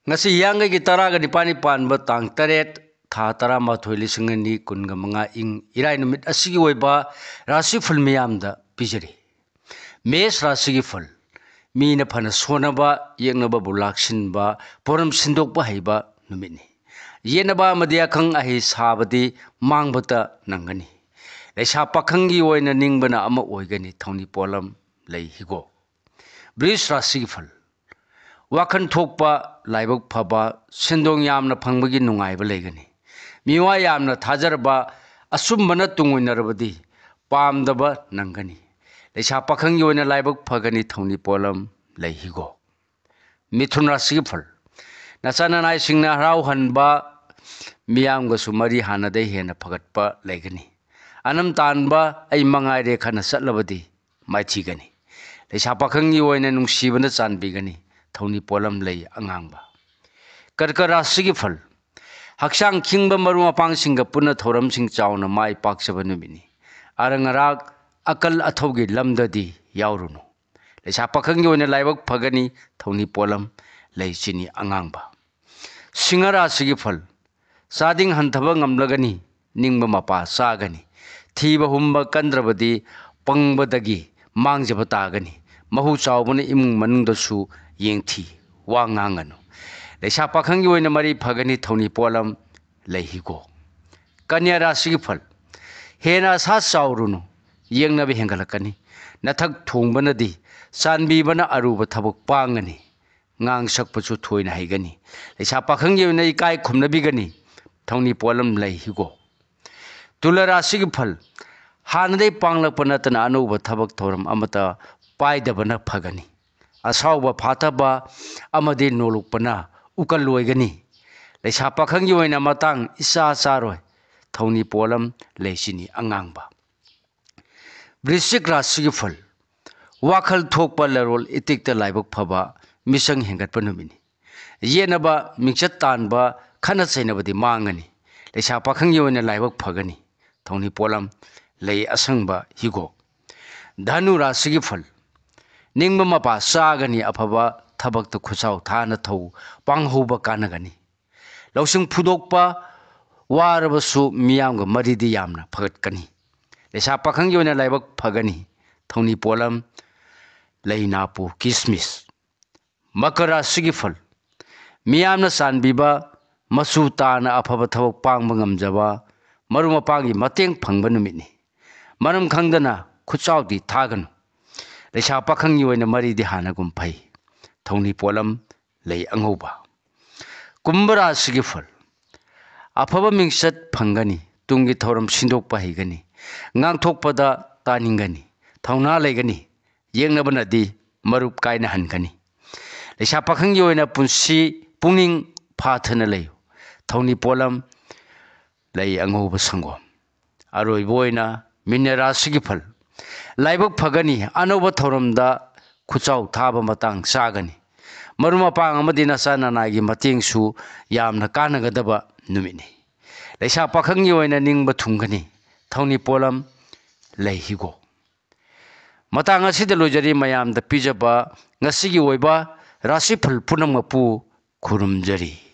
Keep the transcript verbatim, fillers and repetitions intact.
ꯉꯁꯤ ꯍꯤꯌꯥꯡꯒꯩꯒꯤ ꯇꯔꯥꯒ ꯅꯤꯄꯥꯜꯅꯤ ꯄꯥꯟꯕ ꯇꯥꯡ ꯇꯔꯦꯠ, ꯊꯥ ꯇꯔꯥꯃꯥꯊꯣꯏ, ꯂꯤꯁꯤꯡ ꯑꯅꯤ ꯀꯨꯟꯒ ꯃꯉꯥ, ꯏꯪ ꯏꯔꯥꯏ ꯅꯨꯃꯤꯠ ꯑꯁꯤꯒꯤ ꯑꯣꯏꯕ ꯔꯥꯁꯤꯐꯜ ꯃꯤꯌꯥꯝꯗ ꯄꯤꯖꯔꯤ꯫ ꯃꯦꯁ ꯔꯥꯁꯤꯒꯤ ꯐꯜ꯫ ꯃꯤꯅ ꯐꯅ ꯁꯣꯟꯅꯕ, ꯌꯦꯛꯅꯕꯕꯨ ꯂꯥꯛꯁꯤꯟꯕ, ꯄꯣꯔꯝ ꯁꯤꯟꯗꯣꯛꯄ ꯍꯩꯕ ꯅꯨꯃꯤꯠꯅꯤ꯫ ꯌꯦꯠꯅꯕ ꯑꯃꯗꯤ ꯑꯈꯪ ꯑꯍꯩ ꯁꯥꯕꯗꯤ ꯃꯥꯡꯕꯇ ꯅꯪꯒꯅꯤ꯫ ꯂꯩꯁꯥ ꯄꯥꯈꯪꯒꯤ ꯑꯣꯏꯅ ꯅꯤꯡꯕꯅ ꯑꯃ ꯑꯣꯏꯒꯅꯤ, ꯊꯧꯅꯤ ꯄꯣꯠꯂꯝ ꯂꯩ ꯍꯤꯒꯣꯛ꯫ ꯕ꯭ꯔꯤꯖ ꯔꯥꯁꯤꯒꯤ ꯐꯜ꯫ ꯋꯥꯈꯜ ꯊꯣꯛꯄ, ꯂꯥꯏꯕꯛ ꯐꯕ, ꯁꯦꯟꯗꯣꯡ ꯌꯥꯝꯅ ꯐꯪꯕꯒꯤ ꯅꯨꯡꯉꯥꯏꯕ ꯂꯩꯒꯅꯤ꯫ ꯃꯤꯑꯣꯏ ꯌꯥꯝꯅ ꯊꯥꯖꯔꯕ, ꯑꯆꯨꯝꯕꯅ ꯇꯨꯡꯑꯣꯏꯅꯔꯕꯗꯤ ꯄꯥꯝꯗꯕ ꯅꯪꯒꯅꯤ꯫ ꯂꯩꯁꯥ ꯄꯥꯈꯪꯒꯤ ꯑꯣꯏꯅ ꯂꯥꯏꯕꯛ ꯐꯒꯅꯤ, ꯊꯧꯅꯤ ꯄꯣꯠꯂꯝ ꯂꯩ ꯍꯤꯒꯣꯛ꯫ ꯃꯤꯊꯨꯟ ꯔꯥꯁꯤꯒꯤ ꯐꯜ꯫ ꯅꯆꯥ ꯅꯅꯥꯏꯁꯤꯡꯅ ꯍꯔꯥꯎꯍꯟꯕ, ꯃꯤꯌꯥꯝꯒꯁꯨ ꯃꯔꯤ ꯍꯥꯟꯅꯗꯩ ꯍꯦꯟꯅ ꯐꯒꯠꯄ ꯂꯩꯒꯅꯤ꯫ ꯑꯅꯝ ꯇꯥꯟꯕ ꯑꯩ ꯃꯉꯥꯏꯔꯦ ꯈꯟꯅ ꯆꯠꯂꯕꯗꯤ ꯃꯥꯏꯊꯤꯒꯅꯤ꯫ ꯂꯩꯁꯥ ꯄꯥꯈꯪꯒꯤ ꯑꯣꯏꯅ ꯅꯨꯡꯁꯤꯕꯅ ꯆꯥꯟꯕꯤꯒꯅꯤ, ꯊꯧꯅꯤ ꯄꯣꯠꯂꯝ ꯂꯩ ꯑꯉꯥꯡꯕ꯫ ꯀꯔꯀ ꯔꯥꯁꯤꯒꯤ ꯐꯜ꯫ ꯍꯛꯆꯥꯡ ꯈꯤꯡꯕ ꯃꯔꯨꯞ ꯃꯄꯥꯡꯁꯤꯡꯒ ꯄꯨꯟꯅ ꯊꯧꯔꯝꯁꯤꯡ ꯆꯥꯎꯅ ꯃꯥꯏ ꯄꯥꯛꯆꯕ ꯅꯨꯃꯤꯠꯅꯤ꯫ ꯑꯔꯪ ꯑꯔꯥꯛ, ꯑꯀꯜ ꯑꯊꯧꯒꯤ ꯂꯝꯗꯗꯤ ꯌꯥꯎꯔꯨꯅꯨ꯫ ꯂꯩꯁꯥ ꯄꯥꯈꯪꯒꯤ ꯑꯣꯏꯅ ꯂꯥꯏꯕꯛ ꯐꯒꯅꯤ, ꯊꯧꯅꯤ ꯄꯣꯠꯂꯝ ꯂꯩ ꯆꯤꯅꯤ ꯑꯉꯥꯡꯕ꯫ ꯁꯤꯡꯍ ꯔꯥꯁꯤꯒꯤ ꯐꯜ꯫ ꯆꯥꯗꯤꯡ ꯍꯟꯊꯕ ꯉꯝꯂꯒꯅꯤ, ꯅꯤꯡꯕ ꯃꯄꯥ ꯆꯥꯒꯅꯤ꯫ ꯊꯤꯕ ꯍꯨꯝꯕ ꯀꯟꯗ꯭ꯔꯕꯗꯤ ꯄꯪꯕꯗꯒꯤ ꯃꯥꯡꯖꯕ ꯇꯥꯒꯅꯤ꯫ ꯃꯍꯨ ꯆꯥꯎꯕꯅ ꯏꯃꯨꯡ ꯃꯅꯨꯡꯗꯁꯨ ꯌꯦꯡꯊꯤ, ꯋꯥ ꯉꯥꯡꯒꯅꯨ꯫ ꯂꯩꯁꯥ ꯄꯥꯈꯪꯒꯤ ꯑꯣꯏꯅ ꯃꯔꯤ ꯐꯒꯅꯤ, ꯊꯧꯅꯤ ꯄꯣꯠꯂꯝ ꯂꯩ ꯍꯤꯒꯣꯛ꯫ ꯀꯟꯌꯥ ꯔꯥꯁꯤꯒꯤ ꯐꯜ꯫ ꯍꯦꯟꯅ ꯑꯁꯥ ꯆꯥꯎꯔꯨꯅꯨ, ꯌꯦꯡꯅꯕ ꯍꯦꯟꯒꯠꯂꯛꯀꯅꯤ꯫ ꯅꯊꯛ ꯊꯣꯡꯕꯅꯗꯤ ꯆꯥꯟꯕꯤꯕꯅ ꯑꯔꯨꯕ ꯊꯕꯛ ꯄꯥꯡꯒꯅꯤ꯫ ꯉꯥꯡ ꯁꯛꯄꯁꯨ ꯊꯣꯏꯅ ꯍꯩꯒꯅꯤ꯫ ꯂꯩꯁꯥ ꯄꯥꯈꯪꯒꯤ ꯑꯣꯏꯅ ꯏꯀꯥꯏ ꯈꯨꯝꯅꯕꯤꯒꯅꯤ꯫ ꯊꯧꯅꯤ ꯄꯣꯠꯂꯝ ꯂꯩ ꯍꯤꯒꯣꯛ꯫ ꯇꯨꯂꯥ ꯔꯥꯁꯤꯒꯤ ꯐꯜ꯫ ꯍꯥꯟꯅꯗꯩ ꯄꯥꯡꯂꯛꯄ ꯅꯠꯇꯅ ꯑꯅꯧꯕ ꯊꯕꯛ ꯊꯧꯔꯝ ꯑꯃꯠꯇ ꯄꯥꯏꯗꯕꯅ ꯐꯒꯅꯤ꯫ ꯑꯁꯥꯎꯕ ꯐꯥꯊꯕ ꯑꯃꯗꯤ ꯅꯣꯂꯨꯛꯄꯅ ꯎꯀꯜ ꯑꯣꯏꯒꯅꯤ꯫ ꯂꯩꯁꯥ ꯄꯥꯈꯪꯒꯤ ꯑꯣꯏꯅ ꯃꯇꯥꯡ ꯏꯆꯥ ꯆꯥꯔꯣꯏ꯫ ꯊꯧꯅꯤ ꯄꯣꯠꯂꯝ ꯂꯩꯆꯤꯅꯤ ꯑꯉꯥꯡꯕ꯫ ꯕ꯭ꯔꯤꯁꯤꯛ ꯔꯥꯁꯤꯒꯤ ꯐꯜ꯫ ꯋꯥꯈꯜ ꯊꯣꯛꯄ, ꯂꯔꯣꯜ ꯏꯇꯤꯛꯇ ꯂꯥꯏꯕꯛ ꯐꯕ, ꯃꯤꯆꯪ ꯍꯦꯟꯒꯠꯄ ꯅꯨꯃꯤꯠꯅꯤ꯫ ꯌꯦꯠꯅꯕ, ꯃꯤꯡꯆꯠ ꯇꯥꯟꯕ, ꯈꯠꯅ ꯆꯩꯅꯕꯗꯤ ꯃꯥꯡꯒꯅꯤ꯫ ꯂꯩꯁꯥ ꯄꯥꯈꯪꯒꯤ ꯑꯣꯏꯅ ꯂꯥꯏꯕꯛ ꯐꯒꯅꯤ꯫ ꯊꯧꯅꯤ ꯄꯣꯠꯂꯝ ꯂꯩ ꯑꯁꯪꯕ ꯍꯤꯒꯣꯛ꯫ ꯙꯅꯨ ꯔꯥꯁꯤꯒꯤ ꯐꯜ꯫ ꯅꯤꯡꯕ ꯃꯄꯥ ꯆꯥꯒꯅꯤ, ꯑꯐꯕ ꯊꯕꯛꯇ ꯈꯨꯠꯆꯥꯎ ꯊꯥꯅ ꯊꯧ ꯄꯥꯡꯍꯧꯕ ꯀꯥꯟꯅꯒꯅꯤ꯫ ꯂꯧꯁꯤꯡ ꯐꯨꯗꯣꯛꯄ ꯋꯥꯔꯕꯁꯨ ꯃꯤꯌꯥꯝꯒ ꯃꯔꯤꯗꯤ ꯌꯥꯝꯅ ꯐꯒꯠꯀꯅꯤ꯫ ꯂꯩꯁꯥ ꯄꯥꯈꯪꯒꯤ ꯑꯣꯏꯅ ꯂꯥꯏꯕꯛ ꯐꯒꯅꯤ꯫ ꯊꯧꯅꯤ ꯄꯣꯠꯂꯝ ꯂꯩ, ꯅꯥꯄꯨ, ꯀꯤꯁꯃꯤꯁ꯫ ꯃꯀꯔ ꯔꯥꯁꯤꯒꯤ ꯐꯜ꯫ ꯃꯤꯌꯥꯝꯅ ꯆꯥꯟꯕꯤꯕ, ꯃꯆꯨ ꯇꯥꯅ ꯑꯐꯕ ꯊꯕꯛ ꯄꯥꯡꯕ ꯉꯝꯖꯕ, ꯃꯔꯨꯞ ꯃꯄꯥꯡꯒꯤ ꯃꯇꯦꯡ ꯐꯪꯕ ꯅꯨꯃꯤꯠꯅꯤ꯫ ꯃꯔꯝ ꯈꯪꯗꯅ ꯈꯨꯠꯆꯥꯎꯗꯤ ꯊꯥꯒꯅꯨ꯫ ꯂꯩꯁꯥ ꯄꯥꯈꯪꯒꯤ ꯑꯣꯏꯅ ꯃꯔꯤꯗꯤ ꯍꯥꯟꯅꯒꯨꯝ ꯐꯩ꯫ ꯊꯧꯅꯤ ꯄꯣꯠꯂꯝ ꯂꯩ ꯑꯉꯧꯕ꯫ ꯀꯨꯝꯚ ꯔꯥꯁꯤꯒꯤ ꯐꯜ꯫ ꯑꯐꯕ ꯃꯤꯡꯆꯠ ꯐꯪꯒꯅꯤ꯫ ꯇꯨꯡꯒꯤ ꯊꯧꯔꯝ ꯁꯤꯟꯗꯣꯛꯄ ꯍꯩꯒꯅꯤ꯫ ꯉꯥꯡꯊꯣꯛꯄꯗ ꯇꯥꯅꯤꯡꯒꯅꯤ꯫ ꯊꯧꯅꯥ ꯂꯩꯒꯅꯤ꯫ ꯌꯦꯛꯅꯕꯅꯗꯤ ꯃꯔꯨꯞ ꯀꯥꯏꯅꯍꯟꯒꯅꯤ꯫ ꯂꯩꯁꯥ ꯄꯥꯈꯪꯒꯤ ꯑꯣꯏꯅ ꯄꯨꯟꯁꯤ ꯄꯨꯛꯅꯤꯡ ꯐꯥꯊꯅ ꯂꯩꯌꯨ꯫ ꯊꯧꯅꯤ ꯄꯣꯠꯂꯝ ꯂꯩ ꯑꯉꯧꯕ ꯁꯪꯒꯣꯝ꯫ ꯑꯔꯣꯏꯕ ꯑꯣꯏꯅ ꯃꯤꯅ ꯔꯥꯁꯤꯒꯤ ꯐꯜ꯫ ꯂꯥꯏꯕꯛ ꯐꯒꯅꯤ꯫ ꯑꯅꯧꯕ ꯊꯧꯔꯝꯗ ꯈꯨꯠꯆꯥꯎ ꯊꯥꯕ ꯃꯇꯥꯡ ꯆꯥꯒꯅꯤ꯫ ꯃꯔꯨꯞ ꯃꯄꯥꯡ ꯑꯃꯗꯤ ꯅꯆꯥ ꯅꯅꯥꯏꯒꯤ ꯃꯇꯦꯡꯁꯨ ꯌꯥꯝꯅ ꯀꯥꯟꯅꯒꯗꯕ ꯅꯨꯃꯤꯠꯅꯤ꯫ ꯂꯩꯁꯥ ꯄꯥꯈꯪꯒꯤ ꯑꯣꯏꯅ ꯅꯤꯡꯕ ꯊꯨꯡꯒꯅꯤ꯫ ꯊꯧꯅꯤ ꯄꯣꯠꯂꯝ ꯂꯩ ꯍꯤꯒꯣꯛ꯫ ꯃꯇꯥꯡ ꯑꯁꯤꯗ ꯂꯣꯏꯖꯔꯤ꯫ ꯃꯌꯥꯝꯗ ꯄꯤꯖꯕ ꯉꯁꯤꯒꯤ ꯑꯣꯏꯕ ꯔꯥꯁꯤꯐꯜ ꯄꯨꯝꯅꯃꯛꯄꯨ ꯈꯨꯔꯨꯝꯖꯔꯤ꯫